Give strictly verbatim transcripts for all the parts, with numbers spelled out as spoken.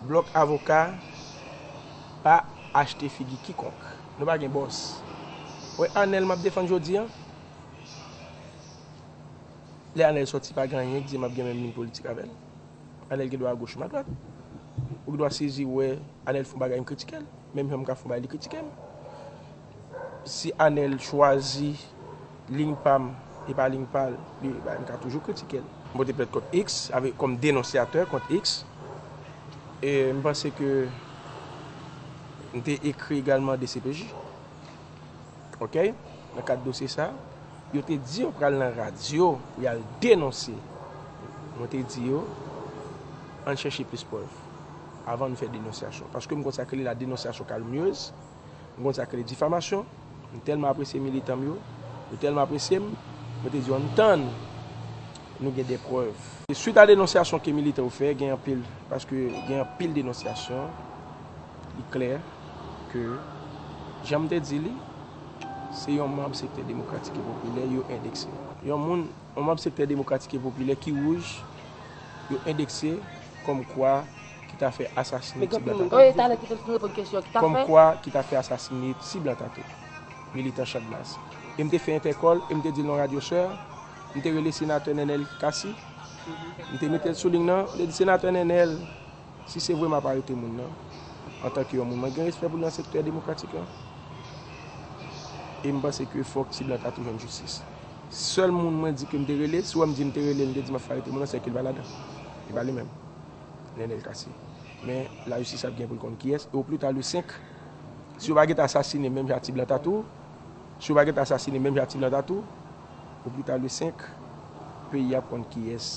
Blòk avoka pa achte figi kikonk. Nou pa gen bòs. Wè Anèl m ap defann jodi a. Lè Anèl sòti, pa gen anyen ki di m ap gen menm liy politik avè l. Anèl gen dwa agoch m adwat. Ou gen dwa sezi wè Anèl fè yon bagay, m kritike l. Menm jan m ka fè yon bagay, li kritike m. Si Anèl chwazi liy pa m e pa liy pa l, li, ba, m ka toujou kritike l. M pote plent kont X avèk, kòm denonsatè kont X. E m panse ke m te ekri egalman D C P J. Oke? Nan kad dosye sa, yo te di yo pral nan radyo pou y al denonse. Mwen te di yo, ann chèche plis prèv avan nou fè denonsasyon. Paske m konn sa k rele la dénonciation calomnieuse, m konn sa k rele difamasyon. M tèlman apresye militan m yo, yo tèlman apresye m, mwen te di yo, ann tann, nou gen de prèv. E swit a denonsasyon ke militan yo fè, gen anpil, paske gen anpil denonsasyon, li klè ke, jan m te di li, se yon manm sektè demokratik e popilè yo endekse. Yon moun, yon manm sektè demokratik e popilè ki wouj, yo endekse kòmkwa ki ta fè asasine Ti Blan Tato. Wi, talè ki te fin reponn kesyon ki ta fè. Kòmkwa ki ta fè asasine Ti Blan Tato. Militan Chadmas. E m te fè entèkòl, e m te di l nan radyo sè, m te rele senatè Nenel Cassy. M te mete l sou liy nan, m te di, Senatè Nenel, si se vre m ap arete moun nan, antanke yon moun, mwen gen respè pou li nan sektè demokratik lan. E m panse ke fòk Ti Blan Tato jwenn jistis. Sèl moun mwen di ke m te rele, si w wè m di m te rele l, m te di m ap fè arete moun nan, se ke l pa ladan. Li pa li menm. Nenel Cassy. Men lajistis ap gen pou l konn kiyès. E oplita le senk, si yo pa gentan asasine menm jan a Ti Blan Tato, si yo pa gentan asasine menm jan a Ti Blan Tato, oplita le senk, peyi a ap konn kiyès.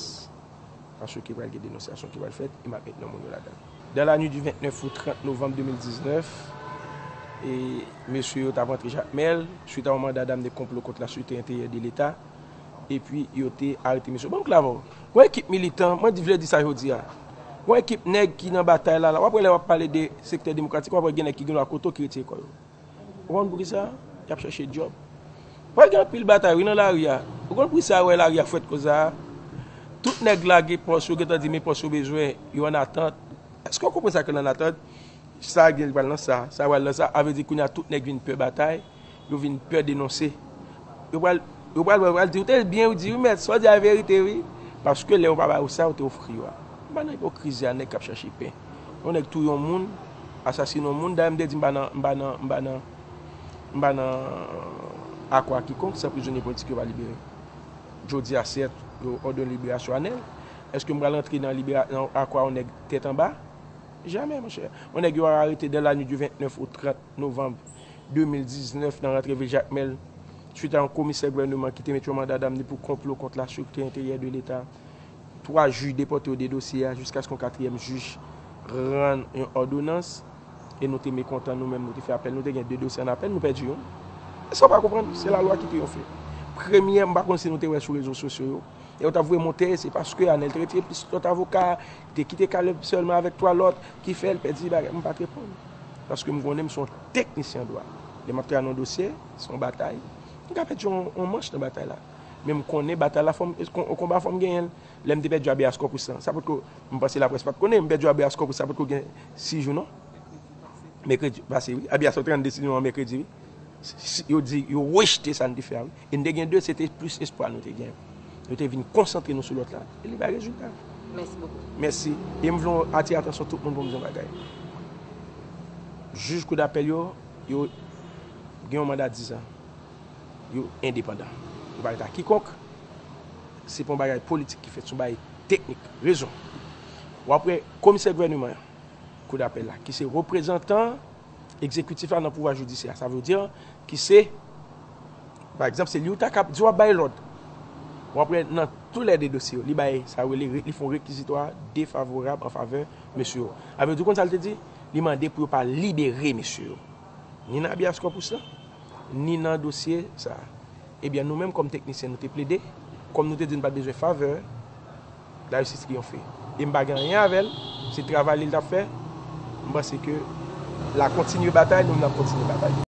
Paske pral gen denonsasyon ki pral fèt, e m ap met non moun yo ladan. Dans la nuit du vingt-neuf au trente novembre deux mille dix-neuf, e mesye yo t ap rantre Jakmèl, suite à un mandat d'armes de complot contre la sûreté intérieure de l'État, epi yo te arete mesye. Ban m klè avè w. Yon ekip militan, mwen di, vle di sa jodi a. Yon ekip nèg ki nan batay la, la. W ap wè lè w ap pale de sektè demokratik, w ap wè gen nèg ki gen lwa koto ki retire kò yo. Ou konn poukisa? Y ap chèche djòb. Pral gen anpil batay, wi, nan lari a. Ou konn poukisa wè lari a frèt konsa a? Tout nèg lage pòs yo, gentan di men pòs yo bezwen, yo ann atant. Èske w konprann sa ke l ann atant? Sa gen, li pral nan sa, sa pral nan sa. A vle di kounye a tout nèg vin pè batay, yo vin pè denonse. Yo pral, yo pral wè, yo pral di, ou te byen, ou di, wi, mèt, sa w di a verite, wi. Paske lè yo pa ba yo sa, yo te ofri yo a. M pa nan ipokrizi a nèg k ap chache pen. Yon nèg touye yon moun, asasine yon moun, dayè m te di m pa nan, m pa nan, m pa nan, m pa nan akò a kikonk san prizonye politik yo pa libere. Jodi a, sèt, yo òdone liberasyon Anèl. Èske m pral rantre nan libera-, nan akò a yon nèg tèt anba? Jamè, monchè. Yon nèg yo arete dans la nuit du vingt-neuf au trente novembre deux mille dix-neuf nan rantre vil Jakmèl, suite à yon komisè gouvènman ki te met yon mandat d'amener pou konplo kont la sûreté intérieure de l'État. Twa jij depòte yo de dosye a jiskaske yon katriyèm jij rann yon òdonans. E nou te mekontan, nou menm, nou te fè apèl. Nou te gen de dosye an apèl, nou pèdi youn. E sa w pa konprann, se lalwa ki triyonfe. Premyè, m pa konn si nou te wè sou rezo sosyo yo, lè yo t ap voye monte, se paske Anèl te retire plis lòt avoka, li te kite Caleb sèlman avèk twa lòt, ki fè l pèdi bagay. M pa t reponn. Paske m konnen m se yon teknisyen dwa. Lè m ap travay nan yon dosye, se yon batay. M ka pèdi yon, yon manch nan batay la. Men m konnen batay la, fò m, kon-, konba fò m genyen l. Lè m te pèdi habeas corpus lan, sa potko, m panse laprès pa t konnen, m pèdi habeas corpus, sa potko gen sis jou, non? Mèkredi pase, wi. Habeas corpus trannde sis jou an mèkredi, wi. S-, s-, yo di, yo rejte sa n te fè a, wi. E n te gen de, se te plis espwa nou te gen. Nou te vin konsantre nou sou lòt la, e li bay rezilta. Mèsi bokou. Mèsi. E m vle atire atansyon tout moun pou m di yon bagay. Jij koudapèl yo, yo gen yon manda diz an. Yo endepandan. Yo pa rete a kikonk. Se pa yon bagay politik ki fèt, se yon bagay teknik, rezon. W ap wè komisè gouvènman an, koudapèl la, ki se reprezantan egzekitif la nan pouvwa jidisyè a. Sa vle di ki se, pa egzanp, se li ou ta kab di w ap bay lòd. W ap wè nan toulède dosye yo, li bay sa yo rele re-, li fè yon rekizitwa defavorab an favè mesye yo. Sa vle di, ou konn sa l te di? Li mande pou yo pa libere mesye yo. Ni nan habeas corpus lan, ni nan dosye sa a. Ebyen, nou menm kòm teknisyen, nou te plede, kòm nou te di n pa t bezwen favè, lajistis triyonfe. E m pa gen anyen avè l, se travay li l t ap fè. M panse ke l a kontinye batay, nou menm n ap kontinye batay.